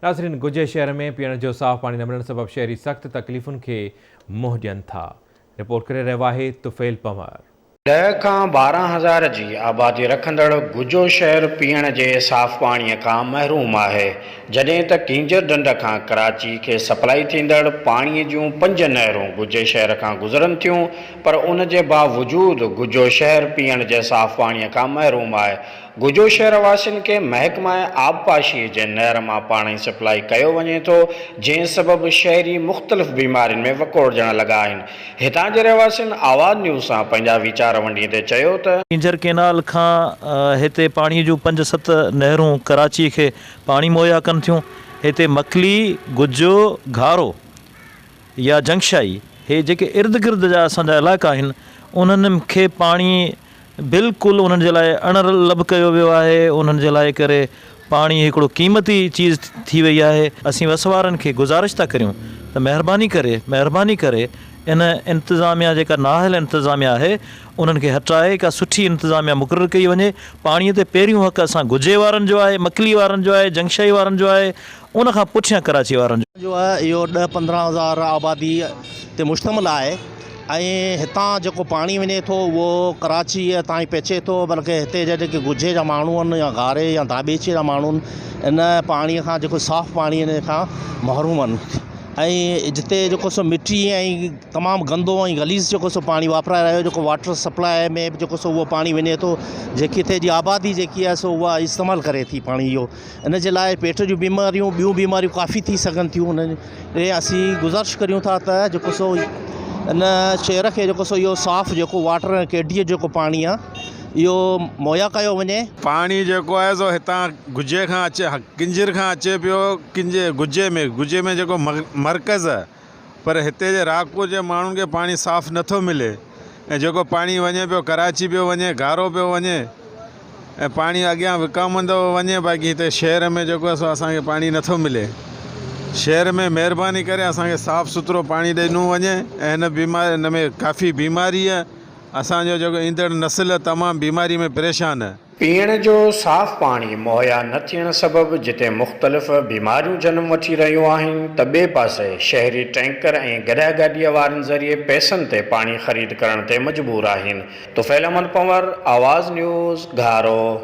ناظرين گجي شهر ۾ پيئڻ جو صاف پاڻي نه ملڻ سبب شهري سخت تڪليفن کي منهن ڏين ٿا. رپورٽ ڪري رهيو آهي طفيل پنهور. ڏهه کان 12 هزار جي آبادي رکندڙ گجو شهر پيئڻ جي صاف پاڻي کان محروم آهي، جڏهن ته ڪينجهر ڍنڍ کان ڪراچي کي سپلائي ٿيندڙ پاڻي جون پنج نهرون گجي شهر کان گذرن ٿيون پر ان جي باوجود گجو شهر پيئڻ جي صاف پاڻي کان محروم آهي. گجو شهر واسين کي محڪمه آبپاشي جي نهر مان پاڻي سپلائي ڪيو وڃي ٿو، جنهن سبب شهري مختلف بيمارين ۾ وڪوڙجڻ لڳا آهن. هتان جي رهواسين آواز نيوز سان پنهنجا ويچار ونڊيندي چيو ته. ڪينجهر ڪينال کان هتي پاڻي جون پنج ست نهرون ڪراچي کي پاڻي مهيا ڪن ٿيون. هتي مڪلي، گجو، گهارو يا جنگشاهي هي جيڪي ارد گرد جا اسان جا علائقا آهن انهن کي پاڻي بلڪل انهن جي لاء اڻ لڀ ڪيو ويو آهي، انهن جي لاء ڪري پاڻي هڪڙو قيمتي چيز ٿي وئي آهي. اسين وس وارن کي گذارش ٿا ڪريون ته مهرباني ڪري مهرباني ڪري ان انتظاميا جيڪا نااهل انتظاميا آهي انهن کي هٽائي ڪا سٺي انتظاميا مقرر ڪئي وڃي، پاڻي تي پهريون حق اسان گجي وارن جو آهي، مڪلي وارن جو آهي، جنگشاهي وارن جو آهي، ان کان پٺيان ڪراچي وارن جو. جو آهي اهو ڏهه 15 هزار آبادي تي مشتمل آهي ۽ هتان جيڪو پاڻي وڃي ٿو اهو ڪراچي تائين پهچي ٿو بلڪه هتي جا جيڪي ڳجهي جا ماڻهو آهن يا گهاري يا ڌاٻيچي جا ماڻهو آهن ان پاڻي کان جيڪو صاف پاڻي ان کان محروم آهن ۽ جتي جيڪو سو مٽي ۽ تمام گندو ۽ غليظ جيڪو سو پاڻي واپرائي رهيو جيڪو واٽر سپلاء ۾ به جيڪو سو اهو پاڻي وڃي ٿو جيڪي هتي جي آبادي جيڪي آهي سو اها استعمال ڪري ٿي پاڻي اهو ان جي لاء پيٽ جون بيماريون ٻيون بيماريون ڪافي ٿي سگهن ٿيون انهن ڏي اسين گذارش ڪريون ٿا ته جيڪو سو ان شهر کي جيڪو سو اهو صاف جيڪو واٽر ۽ ڪي ڊي جيڪو پاڻي آهي اهو مهيا ڪيو وڃي. پاڻي جيڪو آهي سو هتان گجي کان اچي ڪنجر کان اچي پيو ڪنجي گجي ۾ گجي ۾ جيڪو مرڪز آهي پر هتي جي راڪپور جي ماڻهن کي پاڻي صاف نٿو ملي ۽ جيڪو پاڻي وڃي پيو ڪراچي پيو وڃي گهارو پيو وڃي ۽ پاڻي اڳيان وڪامندو وڃي باقي هتي شهر ۾ جيڪو آهي سو اسان کي پاڻي نٿو ملي شهر ۾ مهرباني ڪري اسان کي صاف سٿرو پاڻي ڏنو وڃي ۽ هن بيماري هن ۾ ڪافي بيماري آهي اسان جو جيڪو ايندڙ نسل تمام بيماري ۾ پريشان آهي. پيئڻ جو صاف پاڻي مهيا نه ٿيڻ سبب جتي مختلف بيماريون جنم وٺي رهيون آهن ته ٻئي پاسي شهري ٽينڪر ۽ گڏهه گاڏيء وارن ذريعي پئسن تي پاڻي خريد ڪرڻ تي مجبور آهن. طفيل احمد پنور، آواز نيوز، گهارو.